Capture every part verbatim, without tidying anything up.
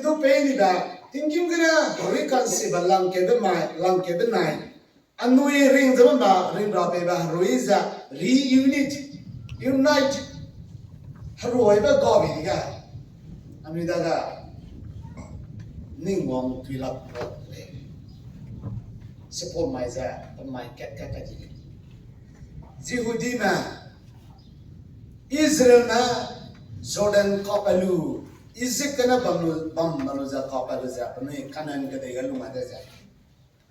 du pei ni da, tinggîm gene herui kansibe langkebe mai, langkebe nai. Anui ring ze bam ba, ring ra pei ba, herui ze, reunite, unite, heruibe gabi di ga. Anui da ga, ning wang tui lak ra lei. Support mai ze, pe mai kat kat kat di lei. Jihudime, Israelme, Jordan kapelu, Egypt gene bam lu, bam lu ze kapelu ze, penui Kanan kedei ge lung a de ze.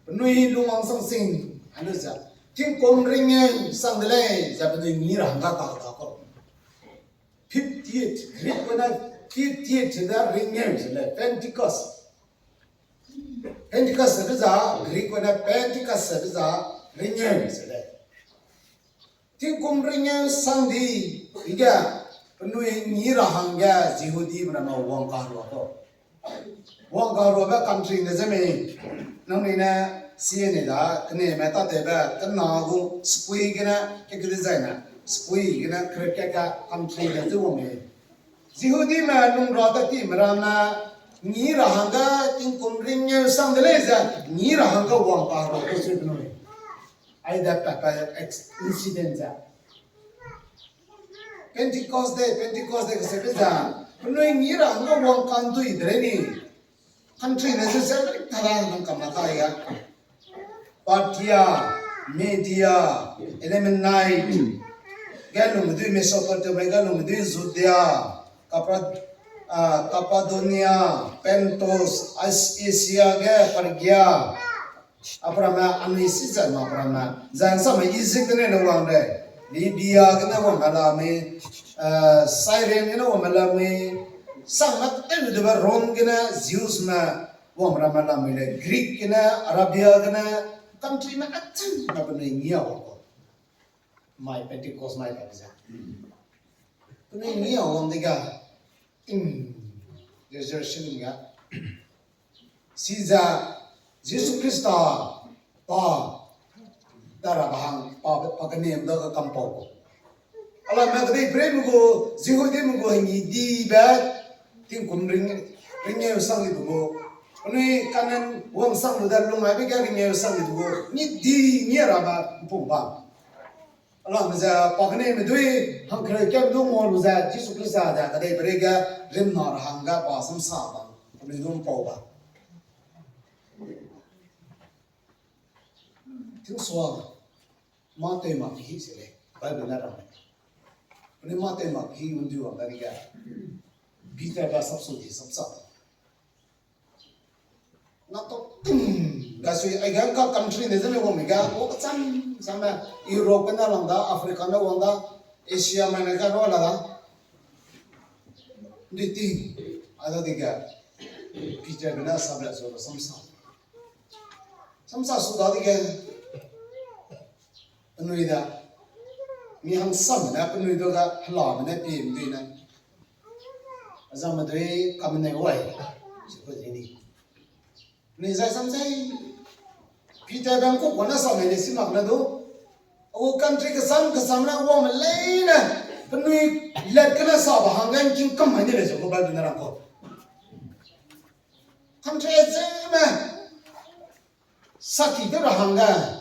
Penui lungwang sang sing, anu ze. Tingkum ringeu sang de lei, ze penui ngi ra hangga ka ka ko. Fifty-eight, Greek gene fifty-eight ze ringeu ze lei, Pentecost. Pentecost ze za, Greek gene Pentecost ze za, ringeu ze lei. Tingkum ringeu sang di, ige, penui ngi ra hangge Jihudime ramme wang karua ko. Wang karuabe country ne ze mei, nangnui ne, sie ne da, keneme tatewbe, kena gu, sekui gene, ke ke dezaine, sekui gene, kere ke ka country ne ze wang mei. Jihudime nung ra ta time ramme, ngi ra hangge tingkum ringeu sang de lei ze, ngi ra hangge wang karua ko sui penui. Ai da pa pa ex-, incident ze. Pentecost Day, Pentecost Day kaseube ze, penui ngi ra hangge wang kandui de lei ni. Country ne ze se tada nang kam na kai ga. Parthia, Media, Elamanite, ge lungdui Mesopotamia, ge lungdui Judea, Cappa-, ah, Cappadocia, Pontus, As-, Asia ge Phrygia, Abraham anui si zat ma Abraham, zan sa me Egypt gene ne wang de, Libya gene wang me la me, eh, Cyrene gene wang me la me, sang me tew de ba Rome gene Jews me wang ram me la me le, Greek gene, Arabia gene, country me achu na penui ngi a wang ko. Mai Pentecost mai ka ze. Penui ngi a wang de ga, ting, Jerusalem ga. Siza Jisu Krista pa, dara bahang pa, pa kenem da ka kampau ko. Ala me kedei prei me gu, Jihudime gu hengî dibe, tingkum ring, ringeu sang dibe gu. Penui Kanan wang sang lu da lung aibe ge ringeu sang dibe gu. Ni di, ni ra ba, mpum ba. Ala me ze pa keneime dui, hangkereu kem du ngau lu ze, Jisu Krista ze, kedei prei ge, rimna ra hangge pa samsa ba, penui du mpau ba. Tingsua, mâ tew mak hi se lei, Bible ne rang lei. Penui mâ tew mak hi undu wang da ge, Peter ga sapsu di sapsa. Na to, gasui, ai ga ka country ne zene wang me ga, o kacham, cham me, Europe ne lang da, Africa ne wang da, Asia mai ne ga ro la da. Di ti, a da di ga, Peter bena sabla so samsa. Samsa su da di ga, penui da, mi hangsam ne penui du ga, helame ne pie mdui ne. Azam me dui kam ne wai, si ko di ni. Ni zai sam zai, Peter bang ku kona sam ne si mak ne du. O country kesam kesam ne wang me leine, penui let kena sa ba hangge ngking kam mai ne le so ko Bible ne rang ko. Country ze me, saki tew ra hangge,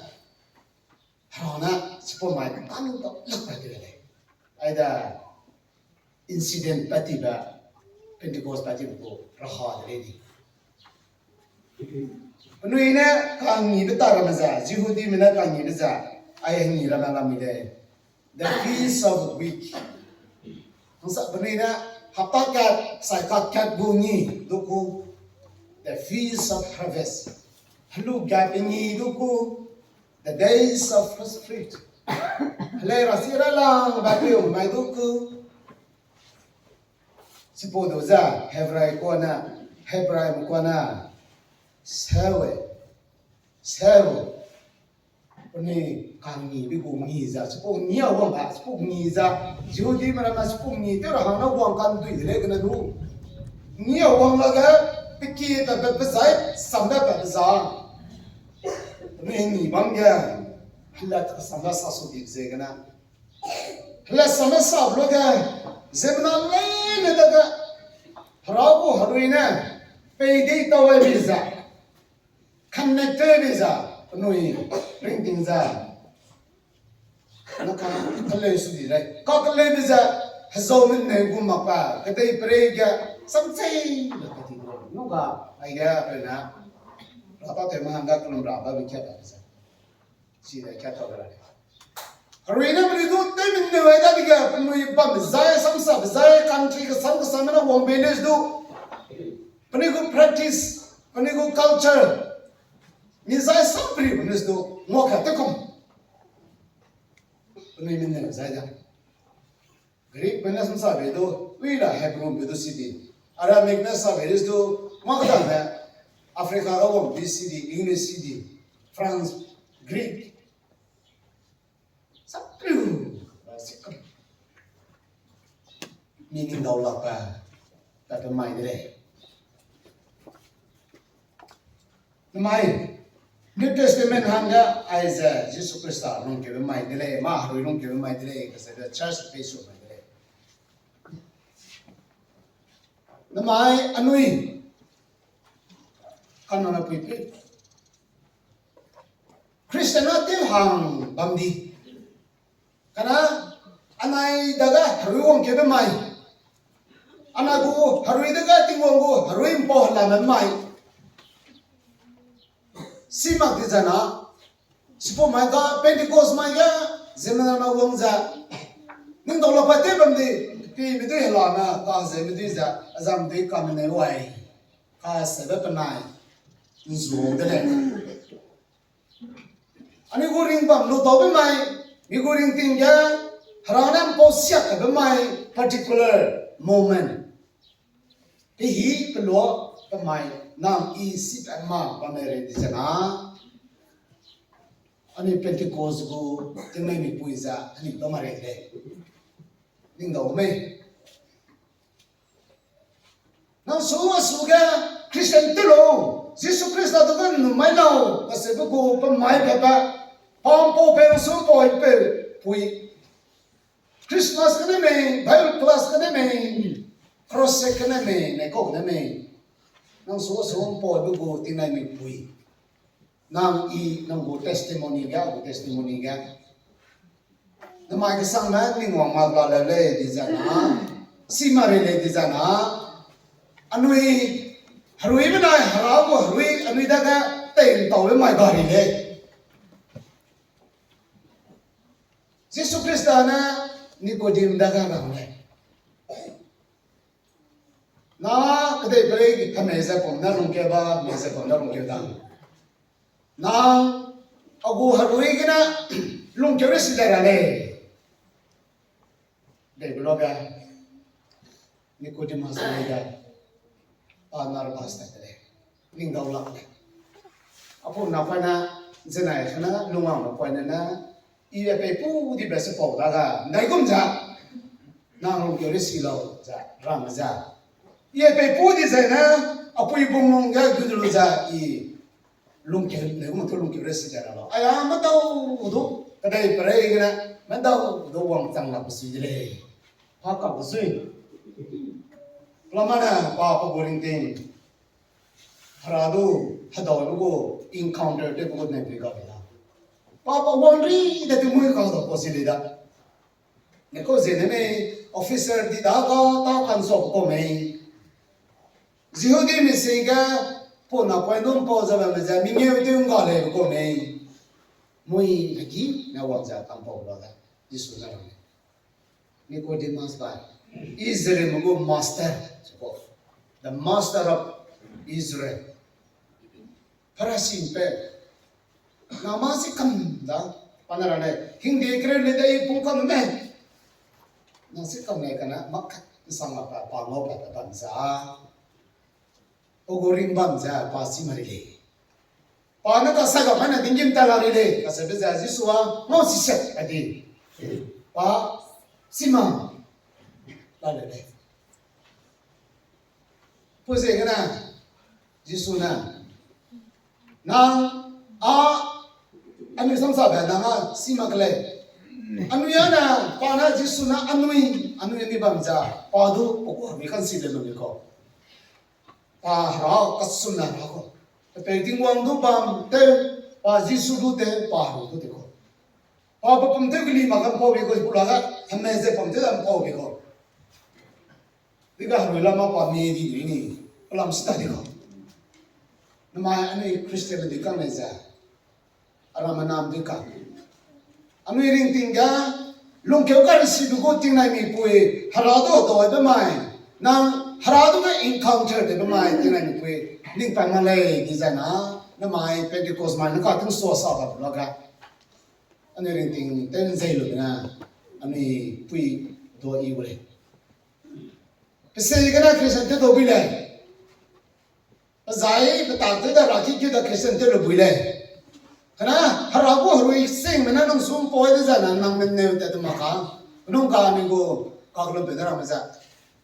Hera ne, chipau mai kan ta lak pai tew lei. Ai da incident pat tibe, Pentecost pat tibe gu raha de lei di. Penui ne kangibe ta ramme ze, Jihudime ne kangibe ze, ai hengî ramme lamui lei. The Feast of Week. Hangsa penui ne hapta kat, sai kat kat gu ngi du ku. The Feast of Harvest. Helu gat pe ngi du ku. The days of first fruit. Helei ra si ra lang ba pe mai du ku. Chipau du ze Hebrai kua ne, Hebrai me kua ne, sewe, sewe. Penui kangibe gu ngi ze, chipau ngi a wang ba, chipau ngi ze, Jihudime ramme chipau ngi tew ra hangna wang kandui de lei gene du. Ngi a wang lage, pe ki pe pe pe zai, sambe pe pe za. Penui ngi bam ge, helat sambe sa su di ze gene. Helat sambe sa lu ge, ziemmena leine dage, Hera gu herui ne, Pei dei tau ai bi ze, connect te bi ze, penui ringting ze. Na ka keleu su di lei. Ka keleu bi ze, hezau men ne gu mak pa, kedei perei ge, samsei, na ka di gu. Nu ga, ai ge, pe na. Ra ta te ma hang ga kelum ra ba bi kia ta ze. Chi de kia ta ra. Herui ne meni du, te men ne wai da bi ge, penui bam zai, samsa zai, country ke sam ke sam na wang be ne du. Penui gu practice, penui gu culture. Mi zai sam pri penui du, ngua ka te kum. Penui men ne zai da. Greek pe ne sam sa be du, ui la Hebrew be du city. Aramaic ne sa be du, ngua ka da ne, Africa ga wang bi city, English city, France, Greek. Sa pri, sa ka. Meaning dau lak pa, ta pe mai de lei. Namai, New Testament hangge aize Jisu Khrista lungkeube mai de lei, ma herui lungkeube mai de lei, kase de church pe su mai de lei. Namai anui, kanana pui pe. Christian a tew hang bam di. Kane, anai dage herui wangkeube mai. Ana gu herui dage Tingwang gu herui mpau helame mai. Si mak di zena, sipau mai ga Pentecost mai ga, ziemmena mai wang ze. Ning dau la pa tew bam di, pi medui helame, ka ze medui ze, azam dui kame ne wai. Ka sebe penai, nzu de lei. Anui gu ring bam lu taube mai, mi gu ringting ge, Hera ne mpau siak kabe mai, particular moment. Pe hî pe lua pe mai, nang i si pe ma bam rei di zena. Anui Pentecost gu tingnai mipui ze, anui bam rei lei. Ning dau mei. Nang su a su ge Christian tew lau, Jisu Khrista du ge nnum mai lau, kaseube gu pe mai pepe, pa mpau pe su mpau pe pui. Christmas kene mei, Bible class kene mei, crusade kene mei, neikau kene mei. Nang su a su mpau be gu tingnai mipui. Nang i, nang gu testimony ge, a gu testimony ge. Namai kesangme ning wang mak la le lei di zena, si ma rei lei di zena, anui, herui benai Hera gu herui anui dage tei ntaube mai ba rei lei. Jisu Khrista ne Nicodemus dage rang lei. Na kedei perei hemei ze pum ne lungkeu ba, hemei ze pum ne lungkeu da. Nang a gu herui gene lungkeu rei si dai ra lei. Dei belobe, Nicodemus lei de, pa nervous tat de lei, ning dau lak lei. Apau napoine, zenai kene lungwangbe poine ne, i a peipu dibe se pau dage ndaigum ze, nang lungkeu rei si lau ze rang ze. I a peipu di zene, apui bung lung ge gu lu ze i lungkeu, ndaigum tu lungkeu rei si de ra lau. Aya, medau du, kedei perei gene, medau du wangchang la pe sui de lei. Pa ka pe sui. Pelamane, pa pe gu ringting. Hera du, hedau lu gu encounter tew pe gu ne pui ga pe da. Pa pe wang ri de tu mui ka dau kau si lei da. Nekau ziene mei, officer di da ga ta kansa kau mei. Jihudi mi si ge, pau napoine du mpau ze bamme ze, mengeu tew ngga lei kau mei. Mui hegi ne wang ze kampau la da, Jisu ne rang lei. Nicodemus bai, Israelme gu master, the master of Israel. Pharisi pe, nang mâ si kam da, pa ne rang lei, hingde kereu lei de i pung kam me. Nang si kam lei kane, mak nsang mak pa, pa ngau pa, pa bam za. Pe gu ring bam ze pa si ma rei lei. Pa ne kasa ga pa ne tinggîm ta la rei lei, kaseube ze Jisu a ngau si se a di. Pa si ma la lei lei. Pau ziegene, Jisu ne, nang a, anui samsabe nang a si mak lei. Anui a ne, pa ne Jisu ne anui, anui anui bam ze, pa du, pa gu anui kan si de lu ni kau. Pa Hera, kasum na Hera kau. Pe Tingwang du bam tew, pa Jisu du tew, pa Hera du tew kau. Pa pe pum tew keli mak kam pau be kau, bu la ga, heme ze pum tew dam pau be kau. Di ga herui la ma pa mi di di ni, pelam sita di kau. Namai anui Christian di kang ne ze. Aram anam di kang. Anui ringting ga, lungkeu ka resi du gu tingnai mipui, Hera du doi be mai. Nang Hera du ga encounter de be mai, tingnai mipui. Ning pa ma lei, di zai na, namai Pentecost mai, nang ka ting sua sa ba bu la ga. Anui ringting tew nzei lu na, anui pui do i gu lei. Pe se gene Christian tew do bui lei. Pe zai pe tak tew da ra ki ki da Christian tew lu bui lei. Kane, Hera gu herui sing me na nung sum poi de zai na nang me neu tat te ma ka. Nung ka mi gu, ka lu pe de ra me za.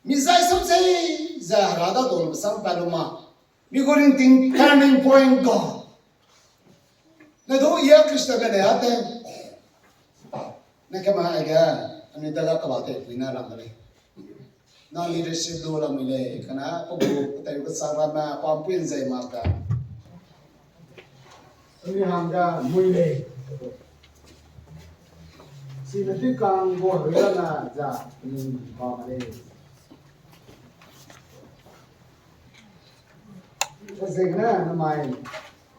Mi zai sam sei, za Hera da do lu sang pa lu ma. Mi gu ringting turning point ga. Ne du ia Christian ne ne ate. Ne kema aige, anui dala kaba te pui na ram lei. Na leadership du la mi lei, kane, pa gu, pa tei gu sa ram ma, pa pui nzei ma ka. Anui hang ga mui lei. Si ne tui kang gu herui la na za, anui ba ma lei. Ziegene namai,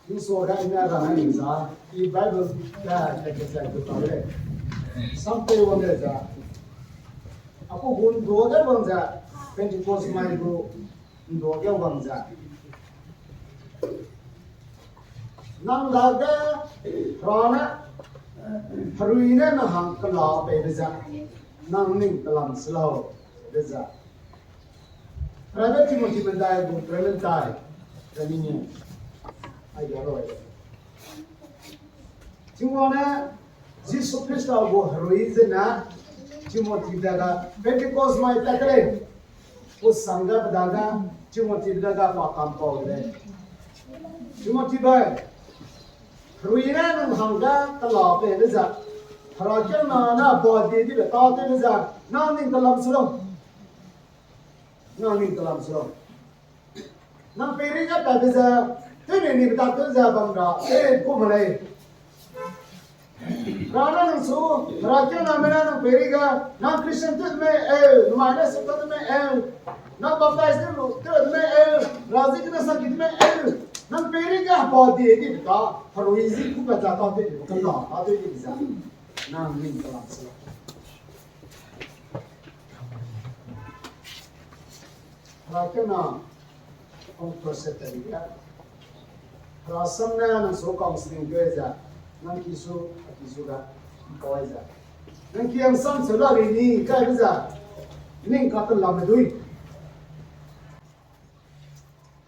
Jisu ga ina ra nai za, i Bible ga, ga, ga, ga, ga, ga, sam pe wang de za. Apu gun do de wang za, Pentecost mai gu do de wang za. Nang dage Hera ne, herui ne nang hang kela pei be za, nang ning kelam se lau, be za. Private Timothy medai gu Clementine, Clementine. Ai ga roi. Tingwang ne Jisu Khrista gu herui zene Timothy dage Pentecost mai tat te lei. Pu sangge pe dage Timothy dage pa kam pau de lei. Timothy bai, herui ne nang hangge kela pei be za, Hera kena ne ba di di be ta te be za, nang ning kelam se lau. Nang ning kelam se lau. Nang peireige pat be ze, tew ne ni beta tew ze bam ra, e, ku ma lei. Hera ne nang su, Hera kena me ne nang peireige, nang Christian tew de mei, e, namai ne se tew de mei, e, nang baptize tew lu, tew de mei, e, Hera zi kena sa ki de mei, e, nang peireige heba di di beta, herui zi ku pat za ta tew di, kena ta tew di za. Nang ning kelam se lau. Hera kena kong process tadi ga. Hera sam ne nang su counseling tew ze, nang ki su, a ki su ga, mpoi ze. Nang ki hangsam se la ri ni, kai be ze. Ning ka telam me dui.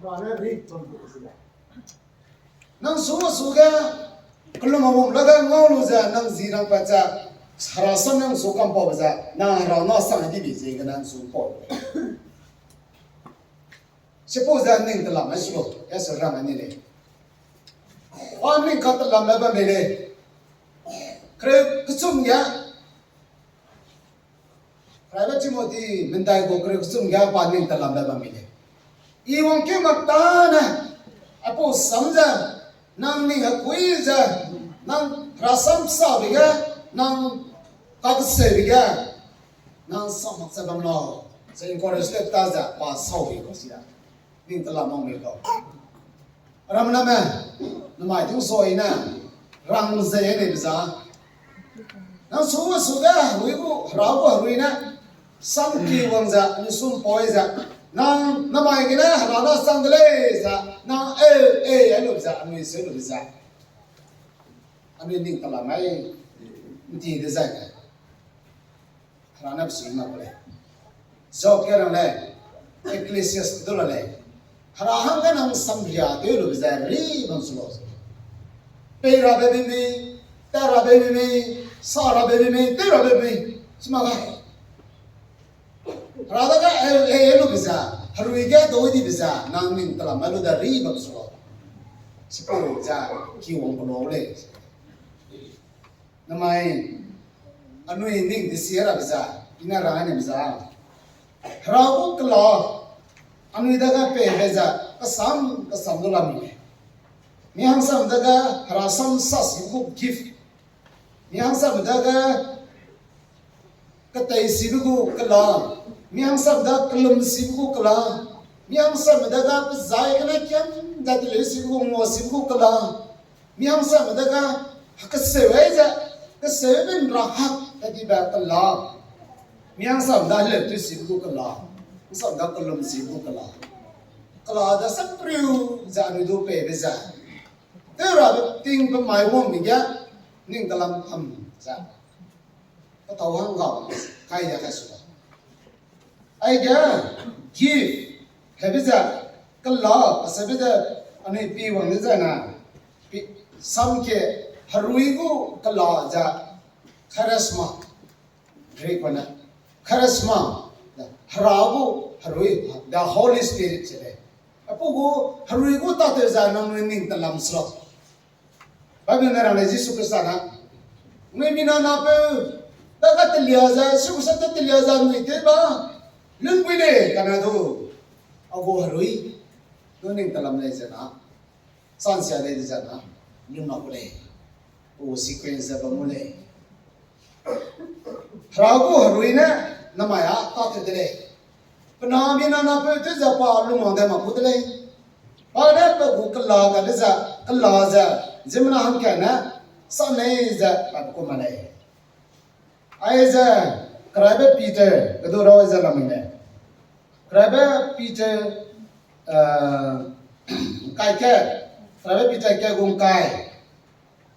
Hera ne ri bam ku si le. Nang su su ge, kelum a wang la ge ngau lu ze, nang zi rang pat ze, Hera sam nang su kam pau ze, nang Hera na sang di bi ze ge nang su pau. Sipau ze ning telam ai su lo, ya se rang ani lei. Pa ning ka telam me bam lei. Kre kechum ya, Private Timothy mendai gu kre kechum ge pa ning telam be bam mi lei. I wangkeu mak tane, apau sam ze, nang ning hekui ze, nang rasam sabe ge, nang kakesebe ge, nang sa mak ze bam lau, ze encourage tew ta ze pa sau di kau si da. Ning telam mang mi kau. Ramname, namai ting soi ne, rang ze ne be za. Nang su su de, herui gu, Hera gu herui ne, sam ki wang ze, anui sum poi ze. Nang, namai gene, Hera na sang de lei ze, nang, e, e, e lu ze, anui se lu ze. Anui ning telam ai, nti de zai ne. Hera ne pesui mak lei. Job ge rang lei, Ecclesiastes du la lei. Hera hangge nang samria tew lube ze ri bam su lau. Pei rabe mei mei, ta rabe mei mei, sa rabe mei mei, tew rabe mei, chima ga. Hera dage e, e, e lube ze, herui ge dau dibe ze, nang ning telam ai lu de ri bam su lau. Chipau ze, ki wang ku lau lei. Namai, anui ning desie rabe ze, ina rang ne be za. Hera gu kela, Anui dage pebe ze, kasam, kasam du la mi lei. Mi hangsame dage, herasam sa sibe gu gift. Mi hangsame dage, ketei sibe gu kela. Mi hangsame dage, kelum sibe gu kela. Mi hangsame dage, pezai gene kiam, da teleu sibe gu, ngua sibe gu kela. Mi hangsame dage, keseu ai ze, keseu ben ra hak, da dibe kela. Mi hangsame dage, heleu teu sibe gu kela. Hangsame dage, kelum sibe gu kela. Kela da sapriu ze anui du pebe ze. Tew rabe ting pe mai wangbe ge, ning kelam ham ze. Petau hang ga, kai ya kai su da. Aige, gift, hebe ze, kela, asebe ze, anui pi wang de ze na, pi, sam ke, herui gu kela ze, charisma, Greek wane, charisma, hera gu herui, the Holy Spirit ze lei. Aipau gu herui gu tâtew ze nangnui ning telam se lau. Bible ne rang lei Jisu Khrista na, nui mina napeu, dage telia ze, Jisu Khrista te telia ze nui tew ba, lun pui lei, kane du, a gu herui, du ning telam lei ze na, sansia lei de ze na, lun mak gu lei, gu sequence ze bam gu lei. Hera gu herui ne, namai â tâtew de lei. Pe na mina napeu tew ze pa lungwang dai mak gu de lei. Pa ne pe gu kela kabe ze, kela ze, ziemmena hangkat ne, sa nei ze, pa pe ku ma lei. Aize, keraibe Peter, kedu rau ze lamui lei. Keraibe Peter, eh, kai ke, keraibe Peter ke gu ngkai.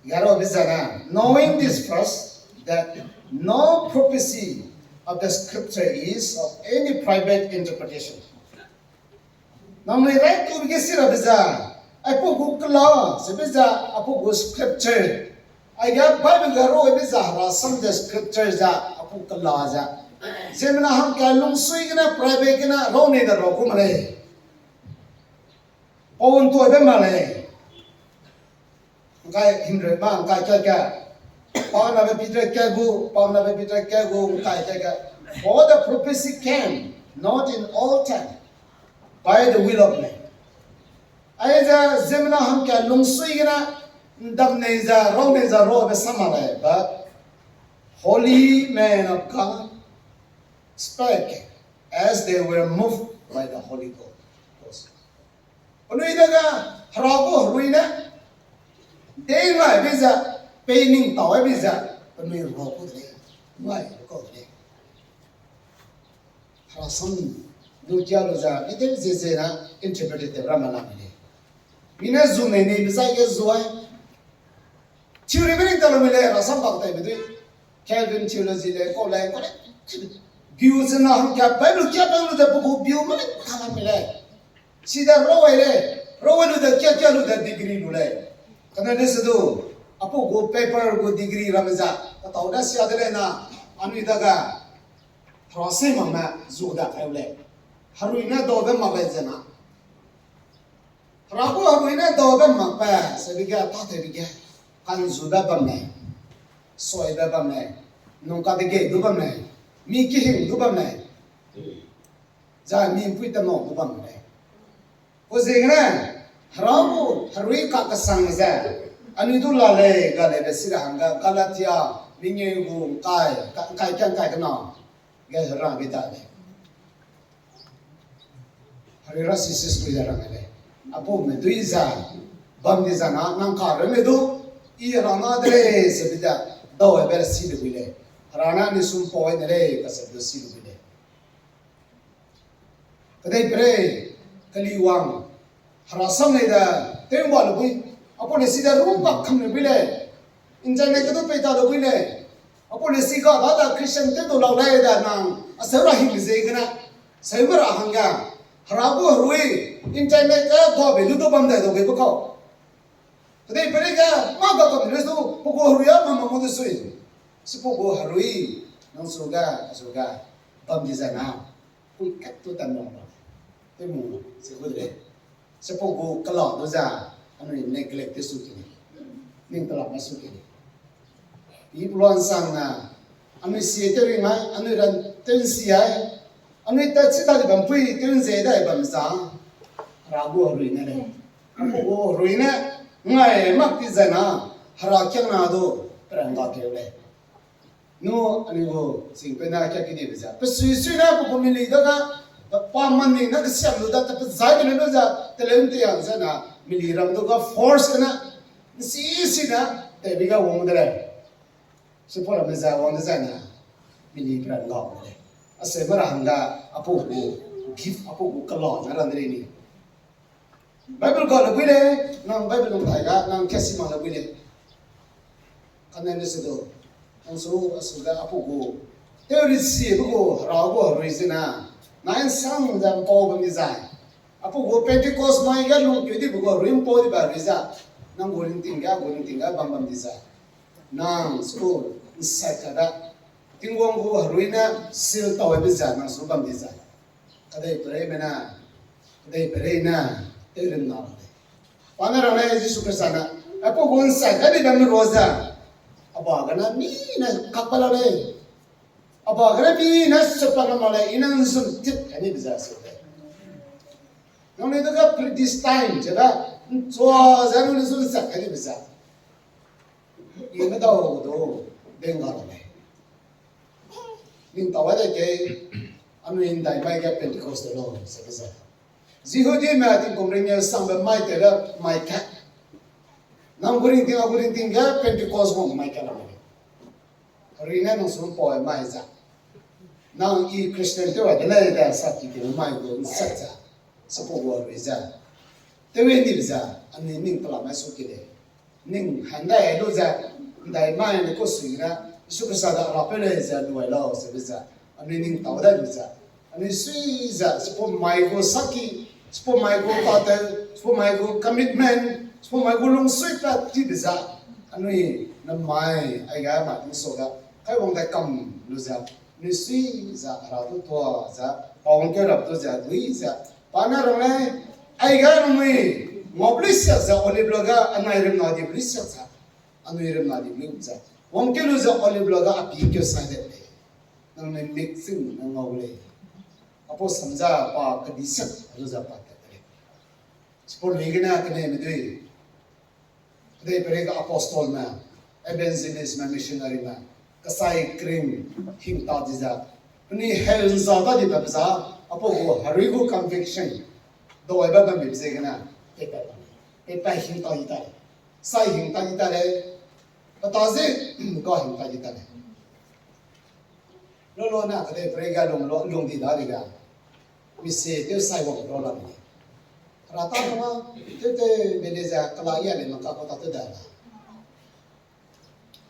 Yaro be zana, knowing this first, that no prophecy of the scripture is of any private interpretation. Nangnui rai tu ge si ra be za, aipau gu kela, ze be za, aipau gu scripture. Aige Bible ga ro be za, herasam ze scripture za, aipau kela za. Ziemmena hangkat lungsui gene, private gene, rau nei de rau gu ma lei. Pau ntuibe ma lei. Ngkai himreu ma, ngkai ke ke. Panabe Peter ke gu, panabe Peter ke gu, ngkai ke ke. For the prophecy came, not in all time, by the will of man. Aize ziemmena hangkat lungsui gene, ndam nei za, rau nei za, rau be sa ma lei, but holy men of God spake as they were moved by the Holy Ghost. Penui dage, hera gu herui ne, de ngai be ze, pei ning tau ai be ze, penui rau ku de lei, ngai kau de lei. Herasam, lu kia lu ze, i de ze ze na, interpreted te ra ma la mi lei. Mi ne zu nei nei be zai ge zu ai. Theory be ning ta lu mi lei, herasam bak tai be dui. Calvin theology lei, kau lei, kau lei. Biu ze na hangkat Bible kia pe lu ze pe gu biu ma lei, ka la mi lei. Sida rau ai lei, rau ai lu de kia kia lu de degree lu lei. Kane de se du, aipau gu paper gu degree ramme za, katau da sia de lei na, anui dage, herasam mak me zu da kai lei. Herui ne dau de mak lei ze na. Hera gu herui ne dau de mak pe, se be ge, tâtew be ge. Kanzu da bam lei. Soi da bam lei. Nung kadege du bam lei. Mi kihing du bam lei. Zai mi mpui temau du bam lei. Pu ziegene, hera gu herui kakesang ze, anui du la lei, ga lei be si ra hangge, Galatia, mengeu gu ngkai, ka-, ngkai ke ngkai kena, ge hera be da lei. Herui ra si si sui ze rang lei. Aipau me dui ze, bam di ze na, nang kareume du, i rang na de lei, se be ze, dau ai be si de bui lei. Hera ne ni sum pau ai de lei, kase du si de bui lei. Kedeiperei, keliwang, herasam lei de, tew ba lu bui, aipau ne si de ru pak kam lu bui lei, internet ge du pei ta lu bui lei, aipau ne si ga da da Christian tew du lau lei de nang, aseu ra hing ziegene, seu me ra hangge, hera gu herui, internet ge ga bei lu du bam dai dau gebe kau. Kedeiperei ge, mâ ga kam lu du, pe gu herui a mâ mâ mu de sui. Chipau gu herui, nang su ga, su ga, bam di ze na. Pui kat tu tan nang ba. Tew mu, se gu de lei. Chipau gu kela du ze, anui neglect tew su ke lei. Ning kela ma su ke lei. I peluansang na, anui sie tew ring ai, anui ran tew nsi ai. Anui tat chi ta di bam pui tew nze dai bam za, Hera gu herui ne lei. Apu gu herui ne ngai mak ti zai na, Hera kiangna du perang ga keu lei. Nu anui gu singpeu na kia kedibe ze, pe sui sui ne pe gu mili da ga, pe pa man ning na kesiam lu da, te pe zai de lu ze, teleu nte yang ze na, mili ram du ga force gene, nsi si ne, tewbi ga wang de lei. Sipau ramme ze wang de zai na, mili perang ga de lei. Aseu me ra hangge, apu gu gift, apu gu kela ne rang de lei ni. Bible ga le bui lei, nang Bible lung tai ga, nang kasi mak le bui lei. Kane ne se du, nang su, asu ga apu gu, tew ri si be gu, Hera gu herui ze na, nai nsang ze mpau bam di zai. Apu gu Pentecost mai ga lung keu dibe gu, herui mpau dibe herui ze, nang gu ringting ga, gu ringting ga bam bam di zai. Nang su, nsat ka da, Tingwang gu herui ne seal tau be ze, nang su bam di zai. Kedeipereime ne, kedeiperei ne, tewrimna lei. Pa ne rang lei Jisu Khrista ne, aipau gu nsat ka di bam rua ze, a ba gene mi ne kak ba la lei. A ba gene mi ne sut pa na ma lei, i ne nzun tit ka ni be ze se lei. Nangnui du ga predestine ze da, nchua ze nangnui zu nsat ka ni be ze. I medau du, deng ga la lei. Ning tau a de ke, anui ndai mai ge Pentecost de lau, se ke ze. Jihudime tingkum ringeu sangbe mai tewbe mai kat. Nang gu ringting, a gu ringting ge Pentecost wang mai kat la lei. Herui ne nang su mpau mai ze. Nang i Christian tew a de lei de sa ki de mai gu nsat ze. Sipau gu herui ze. Tew ni be ze, anui ning kela mai su ki lei. Ning handai lu ze, ndai mai ne kau sui gene, Jisu Khrista da rapeu lei ze lu ai lau, ze be ze, anui ning tau dai lu ze, anui sui ze, sipau mai gu saki, sipau mai gu tâtew, sipau mai gu commitment, sipau mai gu lungsui pat ti be ze, anui namai, aige mai tingsa ga, kaiwang dai kam lu ze, anui sui ze, Hera du tua ze, pa wangkeu rap du ze, dui ze, pa ne rang lei, aige nangnui, ngau be lui siak ze, Olive la ga, anai rimna di be lui siak ze, anui rimna di be lui ze, wangkeu lu ze, Olive la ga, a pi keu sai de lei. Nangnui mik ching ne ngau lei. Apau sam ze pa kedi siak lu ze pa tat de lei. Sipau lui gene keneime dui. Kedeiperei ga apostleme, evangelistme, missionaryme, kesai kering hingta di ze, penui heu nza ta dibe be za, apau gu herui gu conviction, dawaibe bambe ziegene, peipat, peipat hingta di ta lei, sai hingta di ta lei, peta ze, ga hingta di ta lei. Lolo ne kedeiperei ga lung, lung di da di ga, mi se tew sai wang ro la mi. Hera tâ kena, tew tew be lei ze kela ia lei maka kau tâtew da la.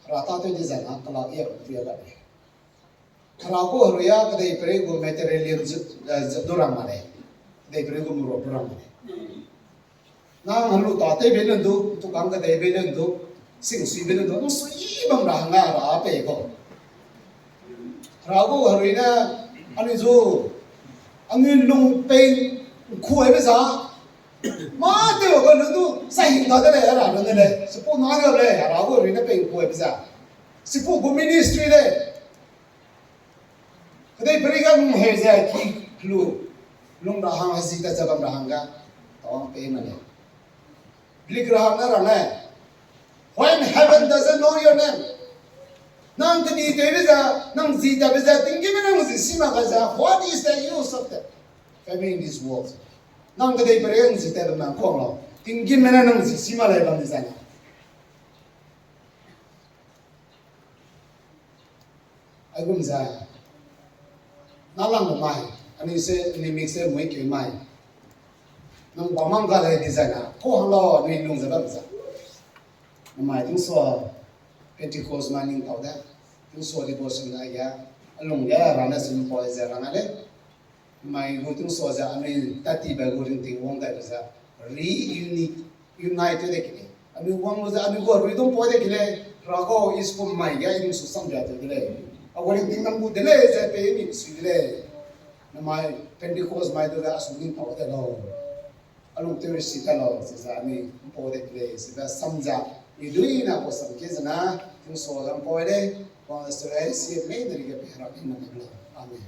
Hera tâtew di zai na kela ia pu ya la lei. Hera gu herui a kedeiperei gu material zu, zu du rang ma lei. Kedeiperei gu murok du rang ma lei. Nang helu tâtew bei lun du, tukang kedei bei lun du, singsuibe lun du, nsui bam ra hangge Hera pei kau. Hera gu herui ne, anui zu, anui lung pei nkuaibe za, mâ tew ga lun du, sai hingda de lei, Hera lun de lei, sipau na ga lei, Hera gu herui ne pei nkuaibe za. Sipau gu ministry lei. Kedeiperei ga lung heu ze ki lu, lung ra hang hezi ta ze bam ra hangge, tawang pei ma lei. Blik ra hang ne rang lei. When heaven doesn't know your name. Nang kedi tewbe ze, nang zi tabe ze, tinggîmme nang zi si mak ka ze, what is the use of that? Having this world. Nang kedeiperei nang zi tabe nang kuang lau. Tinggîmme ne nang zi si mak lei bam di zai na. Aigum ze, nâlangbe mai, anui se, anui mik se muikeu mai. Nang bam mang ga lei di zai na, kau hang lau anui lung ze bam ze. Namai tingsua, Pentecost mai ning tau de, tingsua devotion da ge, a lung ge rang ne simpoi ze rang a lei. Mai gu tingsua ze anui tatibe gu ringting wang dai lu ze, reunite, unite de ke lei. Anui wang lu ze anui gu herui dungpoi de ke lei, Hera gau iskum mai ge i su samria tew de lei. A gu ringting nang gu de lei ze pei mi sui de lei. Namai Pentecost mai du ze a su ning tau de lau. A lung tew risi ta lau ze ze anui mpau de ke lei, ze be sam ze, i dui na gu sam ke ze na, tingsua ze mpau lei, wang ze su lei, si mei de ri ge pe Hera ning nang de lau. Amen.